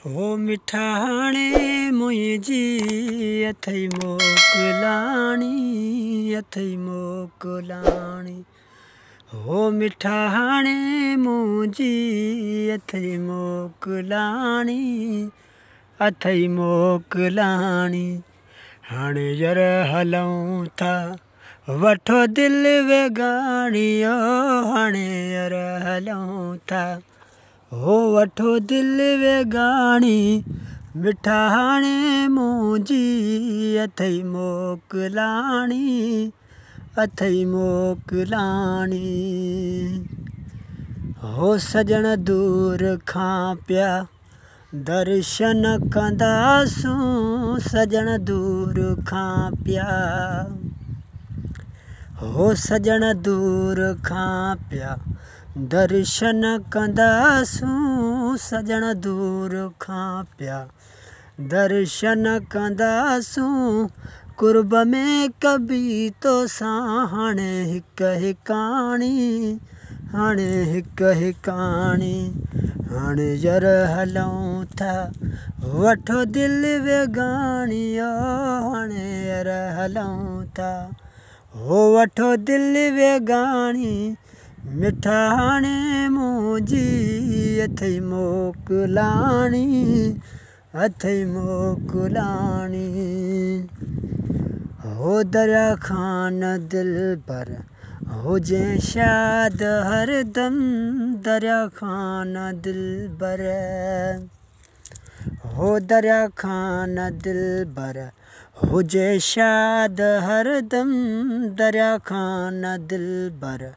हो मिठा हाणे मुंहिंजी अथई मोकिलाणी, अथई मोकिलाणी। हो मिठा हाणे मुंहिंजी अथई मोकिलाणी, अथई मोकिलाणी। हाणे यर हलूं था वठो दिलि वेगाणियो, हाणे यर हलूं था हो वठो दिलि वेगाणी। मिठा हाणे मुंहिंजी अथई मोकिलाणी, अथई मोकिलाणी। हो सजण दूर खां पिया दर्शन कंदासूं, सजण दूर खां पिया। हो सजण दूर खां पिया दर्शन कंदासूं, सजण दूर खां पिया दर्शन कंदासूं। कुर्ब में कभी तोसां हाणे हिकु हिकाणी, हाणे हिकु हिकाणी। हाणे यर हलूं था वठो दिलि वेगाणियो, हाणे यर हलूं था हो वठो दिलि वेगाणी। मिठा हाणे मुंहिंजी अथई मोकिलाणी, अथई मोकिलाणी। हो दरिया खान दिलबर हुजे शाद हरदम, दरिया खान दिलबर। हो दरिया खान दिलबर हुजे शाद हरदम, दरिया खान दिलबर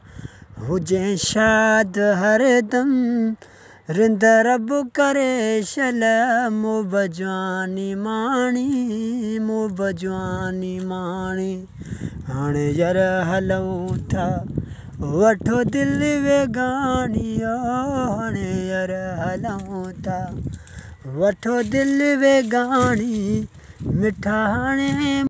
हुजे शाद हरदम। रिंद रब करे शल मुब जवानी माणी, मुब जवानी माणी। हाणे यर हलूं था वठो दिलि वेगाणियो, हाणे यर हलूं था वठो दिलि वेगाणी। मिठा हाणे।